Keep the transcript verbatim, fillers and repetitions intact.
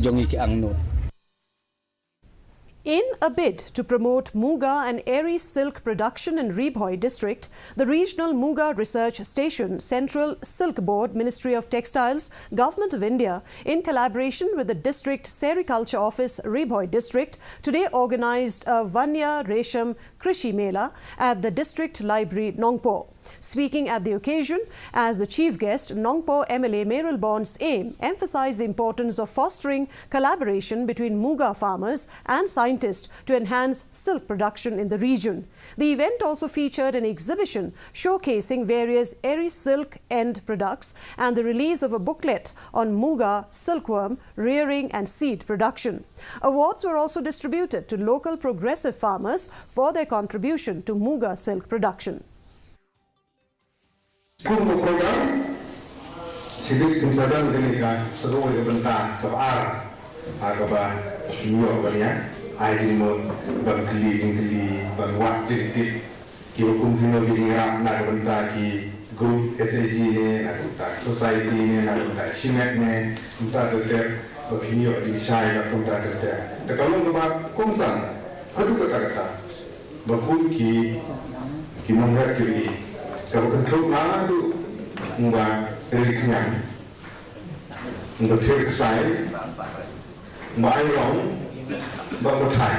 jong ngi ki angnud. In a bid to promote Muga and Eri silk production in Ri Bhoi district, the Regional Muga Research Station, Central Silk Board, Ministry of Textiles, Government of India, in collaboration with the District Sericulture Office, Ri Bhoi District, today organized a Vanya Resham Krishi Mela at the District Library, Nongpoh. Speaking at the occasion as the chief guest, Nongpoh M L A Mayralborn Syiem emphasized the importance of fostering collaboration between Muga farmers and scientists to enhance silk production in the region. The event also featured an exhibition showcasing various Eri silk end products and the release of a booklet on Muga silkworm rearing and seed production. Awards were also distributed to local progressive farmers for their contribution to Muga silk production. Kum ka program, sibit kin sa don kane ka sa kawei ka bynta kaba ar ha kaba ïoh ban ïa ai jingmut ban kylli jingkylli, ban wad jingtip kiba kum kino ki jingïarap na ka bynta ki group S H G ne, na ka bynta ki society ne, na ka bynta ki shimet ne, kumta ter ter, ba kin ïoh jingshai na ka bynta ter ter. Te ka long kaba kongsan haduh katta katta. Ba kum ki ki nongrep ki ri kaba kynthup naduh u ba ri khñiang, u ba thir ksai, u ba ai rong, u ba thai.